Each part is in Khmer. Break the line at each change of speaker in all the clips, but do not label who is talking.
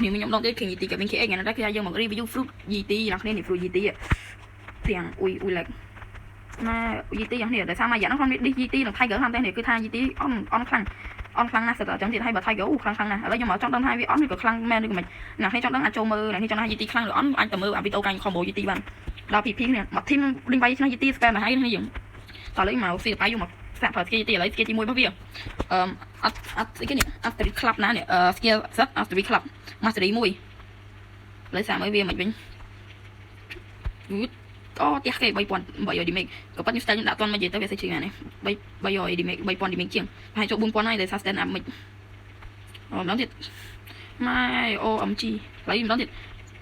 គ្នាខ្ញុំដងទៀតឃើញ Yeti ក៏មាន KX ថ្ងៃនេះដែរគឺថាយើងមក review fruit Yeti យ៉ាងគ្នានេះ fruit Yeti ទាំងអ៊ុយអ៊ុយឡែកណែ Yeti យ៉ាងនេះដោយសារមួយរយៈហ្នឹងខ្ញុំនេះ Yeti និង Tiger ខាងតែនេះគឺថា Yeti អន់អន់ខ្លាំងអន់ខ្លាំងណាស់សិតតែអញ្ចឹងទៀតហើយបើ Tiger អូខ្លាំងខ្លាំងណាស់ឥឡូវខ្ញុំមកចង់ដឹងថាវាអន់ឬក៏ខ្លាំងមែនឬក៏មិនអ្នកគ្នាចង់ដឹងអាចចូលមើលអ្នកគ្នាចង់ដឹងថា Yeti ខ្លាំងឬអន់អាចទៅមើលអាវីដេអូកាញ់ combo Yeti បានដល់ PP នេះមក team លីងវាយឆ្នាំ Yeti spam មកហើយនេះយើងតោះឥឡូវមកស៊ីបាយយកមកសាក់ប្រើ skill Yeti ឥឡូវ skill ទី1របស់វាអឺអត់អត់ស្អីគេនេះអត់ club ណានេះអឺ skill Z អត់ club mastery 1ឥឡូវសាកមើលវាមិនវិញអូផ្ទះគេ3800 damage ក៏ប៉ុន្តែខ្ញុំ stand ខ្ញុំដាក់តន់មកនិយាយទៅវាសេចជាងនេះ3 300 damage 3000 damage ជាងប្រហែលចូល4000ហើយដោយសារ stand up មិនអូម្ដងទៀតម៉ែ OMG ឥឡូវម្ដងទៀត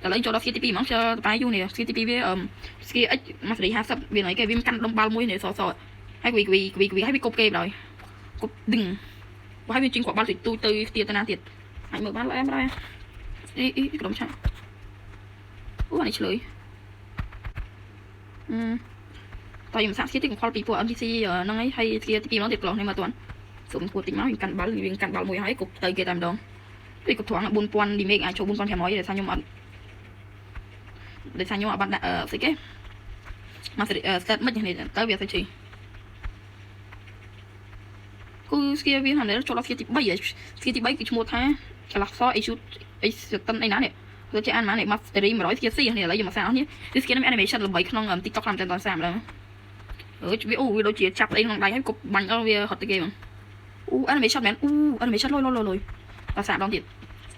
ឥឡូវចូលដល់ skill ទី2ហ្មងជើតែយូរនេះ skill ទី2វាអឺ skill X mastery 50វាណៃគេវាកាន់ដុំបាល់មួយនេះសសហើយវីវីវីវីហើយវាគប់គេបណ្ដោយគប់ដឹងហើយវាជិះគ្រាប់បាល់ទូចទៅទៀតទៅណាទៀតអាចមើលបានល្អែមដែរអីអីក្រុមឆាអូអានេះឆ្លើយអឺតើខ្ញុំសាក skill ទីកុំខលពីពួក MTC ហ្នឹងហើយហើយ skill ទី2ម្ដងទៀតក្លោះនេះមកតាន់សុំគួរតិចមកយើងកាន់បាល់យើងកាន់បាល់មួយហើយគប់ទៅគេតែម្ដងវាគប់ត្រង់4000 damage អាចចូល4500ដោយសារខ្ញុំអត់ដោយសារខ្ញុំអត់បានដាក់ស្អីគេមក stat មិននេះទៅវាទៅជីគឺ skill វាហ្នឹងចូលដល់ skill ទី3 skill ទី3គឺឈ្មោះថាកន្លះសអី shoot អីតិនអីណានេះទៅជាអានមកនេះ mastery 100 skill C នេះឥឡូវយើងមកសាកអស់នេះគឺ skill នេះ animation ល្បីក្នុង TikTok ខ្លាំងតែតសាម្ដងអឺវាអូវាដូចជាចាប់អីក្នុងដៃហើយគប់បាញ់ដល់វាហត់ទៅគេហ្មងអូ animation មែនអូ animation លយលយលយតសាកម្ដងទៀត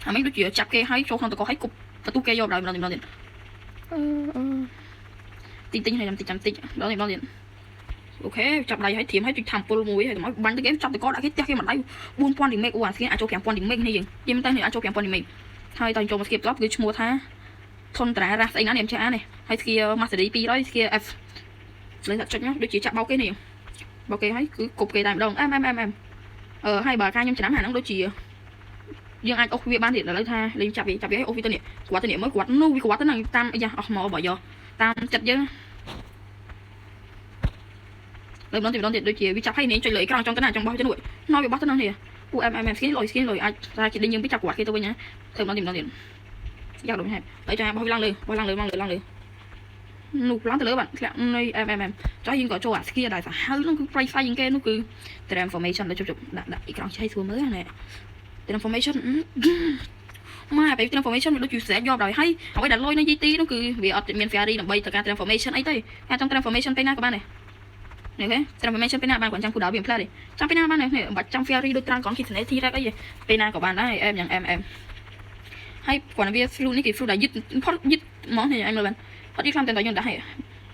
អាមិញដូចជាចាប់គេហើយចូលក្នុងតកហើយគប់បន្ទុះគេយកដល់ម្ដងម្ដងទៀតអឺអឺតិចតិចហើយចាំតិចចាំតិចម្ដងទៀតម្ដងទៀត OK ចាប់ដៃហើយធៀមហើយចុចថាំពុលមួយហើយមកបាញ់ទៅគេចាប់តកដាក់គេផ្ទះគេមួយដៃ4000 damage អូអា skill អាចចូល5000 damage នេះយើងនិយាយមែនតើនេះអាចចូល5000 damage ហើយតើចូលមក skill បន្ទាប់គឺឈ្មោះថាធនត្រារ៉ាស្អីណានេះខ្ញុំចេះអាននេះហើយ skill mastery 200 skill F លេងចុចមកដូចជាចាប់បោកគេនេះបោកគេហើយគឺគប់គេតែម្ដងអែមអែមអែមអែមអឺហើយបើការខ្ញុំចំណាំអាហ្នឹងដូចជាយើងអាចអុសវាបានទៀតឥឡូវថាលេងចាប់វាចាប់វាឲ្យអុសវាទៅនេះគាត់ទៅនេះមើលគាត់នោះវាគាត់ទៅហ្នឹងតាមអាយ៉ាអស់មកបើយកតាមចិត្តយើងលើម្ដងទៀតម្ដងទៀតដូចជាវាចាប់ឲ្យនេះចុចលើអេក្រង់ចង់ទៅណាចង់បោះទៅនោះណោវាបោះទៅហ្នឹងនេះពូអែមអែមអែម skill លុយ skill លុយអាចថាគេដេញយើងពីចាប់គាត់គេទៅវិញណាធ្វើម្ដងទៀតម្ដងទៀតយ៉ាដូចហេតុហើយចាំបោះវាឡើងលើបោះឡើងលើឡើងលើឡើងលើនោះឡើងទៅលើបាទធ្លាក់នៃអែមអែមអែមចុះយើងក៏ចូលអា skill ដែលសាហាវនោះគឺប្រៃផ្សាយជាងគេនោះគឺ transformation ដល់ជប់ជប់ដាក់ដាក់អេក្រង់ឆៃស្រួលមើលណា transformation ម៉ែពេល transformation វាដូចជាស្រែកយកដល់ហើយអ្វីដែលលុយនៅ Yeti នោះគឺវាអត់មាន fairy ដើម្បីធ្វើការ transformation អីទេអាចចង់ transformation ពេលណាក៏បានដែរនេះគេ transformation ពេលណាបានគាត់ចាំគូដៅវាផ្លែទេចាំពេលណាបានដែរនេះមិនបាច់ចាំ fairy ដូច Dragon Kitsune T-Rex អីទេពេលណាក៏បានដែរអែមយ៉ាងអែមអែមហើយគាត់វា fruit នេះគេ fruit ដែលយឹតផុតយឹតហ្មងនេះអញមើលបានផុតយឹតខ្លាំងតែយើងដាក់ហើយ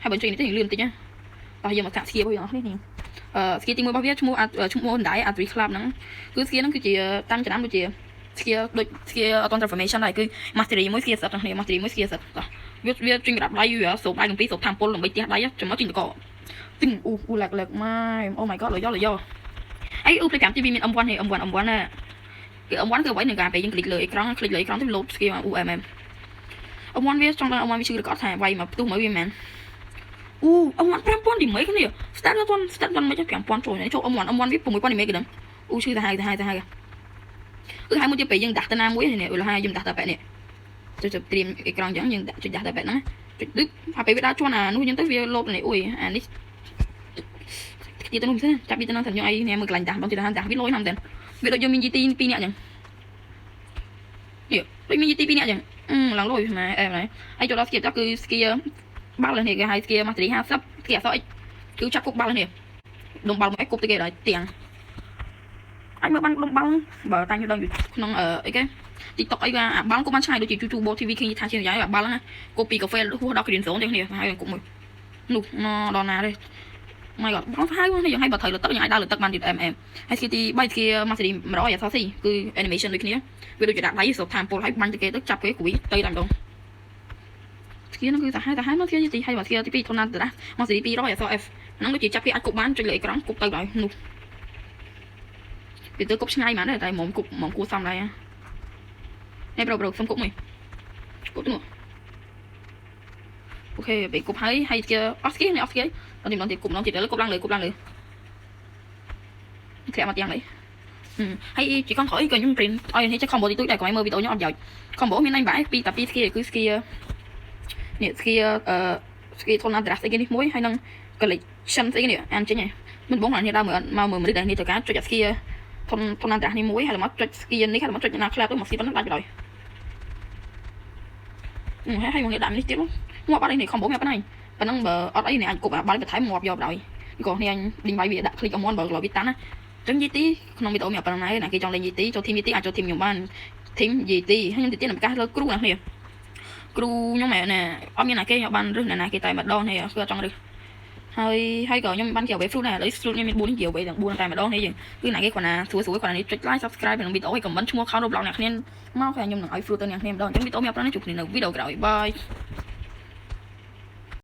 ហើយបើជួយនេះទៅយើងលឿនតិចណាតោះយើងមកសាក skill របស់យើងអស់នេះនេះអឺ skill ទី1របស់វាឈ្មោះឈ្មោះដៃ A3 Club ហ្នឹងគឺ skill ហ្នឹងគឺជាតាមចំណាំដូចជា skill ដូច skill អត់ transformation ដែរគឺ mastery មួយ skill សិតគ្នា mastery មួយ skill សិតតោះវាវាចេញក្តាប់ដៃវាសូបដៃនឹងពីរសូបតាមពុលដើម្បីផ្ទះដៃចាំមកចេញតកទឹងអូអូលាក់លាក់ម៉ែ Oh my god លយលយអីអូភ្លេច5ទីវាមាន M1 ហេ M1 M1 ណាគឺ M1 គឺអ្វីនឹងការពេលយើង click លើអេក្រង់ click លើអេក្រង់ទៅលោត skill មក UMM M1 វាចង់ដឹង M1 វាឈឺឬក៏អត់ថាវាយមកផ្ទុះមកវាមែនអូ M1 5000ទីមិនគ្នា start អត់ start អត់មិន5000ចូលចូល M1 M1 វា6000ទីមិនគេដឹងអូឈឺទៅហើយទៅហើយទៅហើយគឺហើយមួយទៀតពេលយើងដាក់ទៅណាមួយនេះឧទាហរណ៍យើងដាក់ទៅបែបនេះចុចត្រៀមអេក្រង់អញ្ចឹងយើងដាក់ចុចដាក់ទៅបែបហ្នឹងចុចដឹកហើយពេលវាដើរជន់អានោះអញ្ចឹងទៅវាលោតនេះអុយអានេះទៀតទៅនោះផ្សេងចាប់វាទៅនឹងថាខ្ញុំអីនេះមើលកន្លែងដាស់បងទៀតដាស់វាលយណាស់មែនវាដូចយើងមាន Yeti 2នាក់អញ្ចឹងនេះដូចមាន Yeti 2នាក់អញ្ចឹងអឺឡើងលយម៉ែអែមហើយចូលដល់ skill ចុះគឺ skill បាល់នេះគេហៅ skill mastery 50 skill អក្សរ X គឺចាប់គប់បាល់នេះដុំបាល់មួយគប់ទៅគេដល់ទាំងអាចមើលបានដុំបាល់បើតាំងខ្ញុំដឹងក្នុងអីគេ TikTok អីគេអាបាល់គប់បានឆ្ងាយដូចជាជូជូបូ TV ឃើញថាជាយ៉ាងអាបាល់ហ្នឹងគប់ពីកាហ្វេហួសដល់ green zone ទាំងគ្នាហើយគប់មួយនោះដល់ណាទេ my god បងហើយនេះយើងឲ្យបើត្រូវលើទឹកយើងអាចដើរលើទឹកបានទៀត MM ហើយ skill ទី3 skill mastery 100អក្សរ C គឺ animation ដូចគ្នាវាដូចជាដាក់ដៃស្រូបតាមពលហើយបាញ់ទៅគេទៅចាប់គេគ្វីទៅតែម្ដង skill ហ្នឹងគឺសាហាវសាហាវមក skill ទីហើយមក skill ទី2ធនណាតា mastery 200អក្សរ F ហ្នឹងដូចជាចាប់គេអាចគប់បានចុចលើអេក្រង់គប់ទៅដល់នោះវាទៅគប់ឆ្ងាយហ្មងតែហ្មងគប់ហ្មងគួរសមដែរនេះប្រូប្រូសុំគប់មួយគប់ទៅនោះOK ពេលគប់ហើយហើយ skill អស់ skill នេះអស់ skill ដល់ទីម្ដងទៀតគប់ម្ដងទៀតលើគប់ឡើងលើគប់ឡើងលើធ្លាក់មកទាំងនេះ ហើយជាកង់ក្រោយក៏ខ្ញុំ print ឲ្យនេះចេះ combo ទីទូចដែរកុំឲ្យមើលវីដេអូខ្ញុំអត់ប្រយោជន៍ combo មានអញបាយពីរតែពីរ skill គឺ skill នេះ skill skill ធន address ស្អីគេនេះមួយហើយនឹង collection ស្អីគេនេះអានចេញហ៎មិនបងនេះដើមមកមើលមនុស្សដែលនេះត្រូវការចុចអា skill ធនធន address នេះមួយហើយមកចុច skill នេះហើយមកចុចណា clap ទៅមក skill ប៉ុណ្ណឹងដាច់ទៅហើយហើយហើយមកនេះដាក់នេះទៀតងាប់អត់អីនេះ combo មានប៉ុណ្ណាប៉ុណ្ណឹងបើអត់អីនេះអាចគប់អាបាល់បន្ថែមងាប់យកបណ្ដោយក៏នេះអញដេញវាយវាដាក់ click អមនបើឡើយវាតាន់ណាចឹងយីទីក្នុងវីដេអូមានប៉ុណ្ណឹងណាគេចង់លេងយីទីចូល team យីទីអាចចូល team ខ្ញុំបាន team យីទីហើយខ្ញុំទៅទៀតនឹងប្រកាសលើគ្រូណាគ្នាគ្រូខ្ញុំម៉ែណាអត់មានណាគេខ្ញុំបានរឹសណាគេតែម្ដងនេះគឺអត់ចង់រឹសហើយហើយក៏ខ្ញុំបាន giveaway fruit ដែរឥឡូវ fruit ខ្ញុំមាន4នេះ giveaway ទាំង4តែម្ដងនេះយើងគឺណាគេគ្រាន់ណាស្រួលស្រួលគ្រាន់ណានេះចុច like subscribe ក្នុងវីដេអូហើយ comment ឈ្មោះ account Roblox អ្នកគ្នាមកហើយខ្ញុំនឹងឲ្យ fruit ទៅអ្នកគ្នាម្ដងអញ្ចឹងវីដេអូមានប៉ុណ្ណេះជួបគ្នានៅវីដេអូក្រោយ bye.